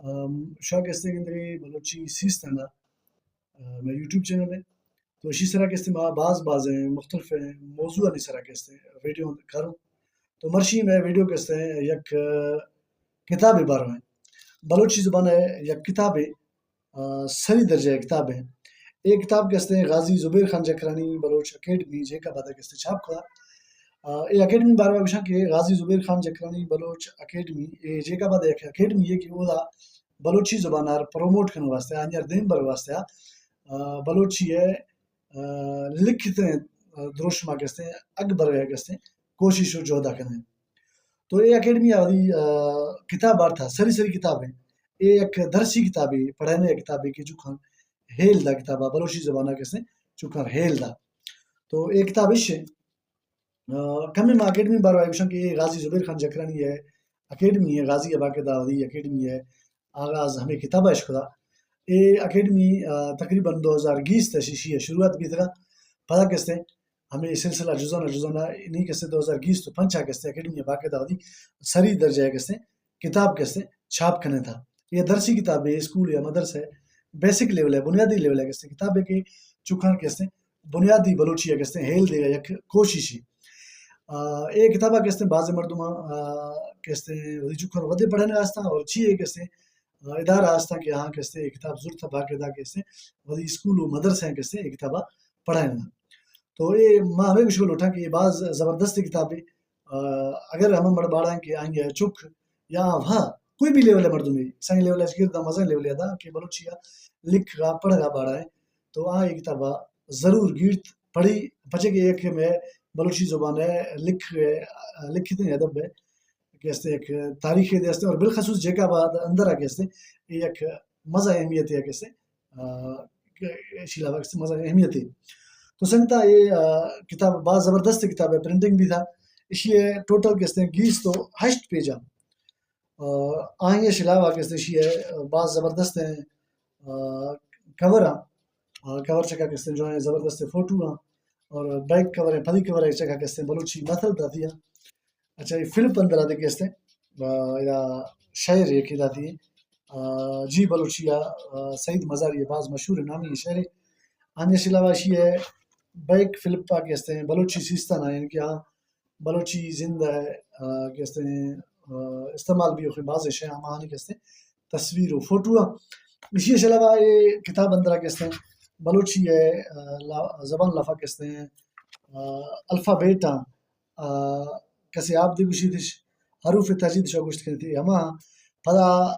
ام، شاہ کستیں گندگے بلوچی سیستان ء، ا، مئے یوٹیوب چینل ہے۔ تو اشی سرا کستیں ما باز باز ہیں مختلف ہیں موضوعانی سرا کستیں ویڈیو کروں۔ تو مرشی میں ویڈیو کستیں یک، ا، کتابے بارو ہیں۔ بلوچی زبان ہے یک کتابے، ا، سری درجہ کتاب ہیں۔ اے کتاب کستیں غازی زبیر خان جکرانی بلوچ اکیڈمی جیکب آباد کستیں چھاپ کتا۔ ا، اے اکیڈمی بارے میں گوشاں کہ غازی زبیر خان جکرانی بلوچ اکیڈمی، اے جیکب آباد یک اکیڈمی ہے کہ اودا بلوچی زبان ار پروموٹ کرنے واسطے، آنی ار دیم بر واسطے، ا، بلوچی ہے، ا، لکھتے، ا، دروشم ء کستیں، اگبر ء کستیں، کوشش و جہد ء کنیں۔ تو اے اکیڈمی آدی، ا، کتاب آرتھا، سری سری کتاب ہیں۔ اے یک درسی کتابے، پڑھنے کتابے کہ چکاں ہیل دا کتابا، بلوچی زبان ء کستیں، چکاں ہیل دا۔ تو اے کتاب اش ہے۔ ا، کمیں ما اکیڈمی باروا گوشاں کہ اے غازی زبیر خان جکرانی ہے، اکیڈمی ہے، غازی آباد ء آدی اکیڈمی ہے، آغاز ہمیں کتاب اش کتا۔ اے اکیڈمی، ا، تقریباً دو ہزار گیست ء شیشی ء شروعات بیتگا۔ پدا کستیں ہمیں سلسلہ جزانا جزانا نی کستیں دو ہزار گیست و پنچ ء کستیں اکیڈمی ء باقاعدہ وتی سری درجہ ء کستیں کتاب کستیں چھاپ کنے تھا۔ یہ درسی کتاب ہے، اسکول یا مدرسہ بیسک لیول ہے، بنیادی لیول ہے کستیں کتاب ہے کہ چکان کستیں بنیادی بلوچی ء کستیں ہیل دیگا یک کوششی۔ آ، اے کتابا کستیں بعض مردماں، آ، کستیں وتی چکان ودے پڑھنے واسطہ اور چی ہے کستیں ادارہ ہستاں کہ آہاں کستیں اے کتاب زرت ء باقاعدہ کستیں وتی اسکول و مدرسہ ء کستیں اے کتاب ء پڑھائیناں۔ تو اے ما ہمے گوشگ لوٹاں کہ اے باز زبردست کتابے، ا، اگر ہمے مڑ باڑا کہ آئی ء چک یا ہاں کوئی بھی لیول ء مردمے، سائیں لیول ء گر داں مزن لیول ء داں کہ بلوچی ء لکھگ ء پڑھگ ء باڑا ہے تو آ اے کتاب ء ضرور گیرت پڑھی، پچے کہ یک مئے بلوچی زبان ء لکھ، لکھتیں ادب ء کہ است یک تاریخے دے است اور بالخصوص جیکب آباد اندر آ کہ است، اے یک مزہ اہمیت ہے کہ است، آ، کہ ایشی علاوہ کہ است مزہ اہمیت ہے۔ تو سنگتا اے، آ، کتاب باز زبردست کتاب ہے، پرنٹنگ بھی تھا۔ ایشی ہے ٹوٹل کہ است گیست و ہشت پیجاں۔ آ، آئی ایشی علاوہ کہ است ایشی ہے باز زبردست ہیں، آ، کور ہیں۔ آ، کور چکا کہ است جو ہیں زبردست فوٹو ہیں اور بیک کور ہیں، پدی کور ہے چکا کہ است بلوچی متل داتی ہیں۔ اچھا، اے فلپ اندر آ دگہ است، آ، ادا شعر یکے داتی ہے۔ آ، جی بلوچی آ، آ، سعید مزاری ہے، باز مشہور ہے، نامی شعر ہے۔ آنی سے علاوہ اشی ہے بیک فلپ آ کہ است، بلوچی سیستان آ، یعنی کہ ہاں، بلوچی زند ہے، آ، کہ است، آ، استعمال بھی ہوتے باز شے ہمانی کہ است، تصویر و فوٹو آ۔ اسی سے علاوہ یہ کتاب اندر آ کہ است، بلوچی ہے، آ، لا-، زبان لفا کہ است، آ، الفابیٹ آ، آ، کسے آپ دی گوشیتش، حروف تہجی دشا گوشت کنیت، ہما پدا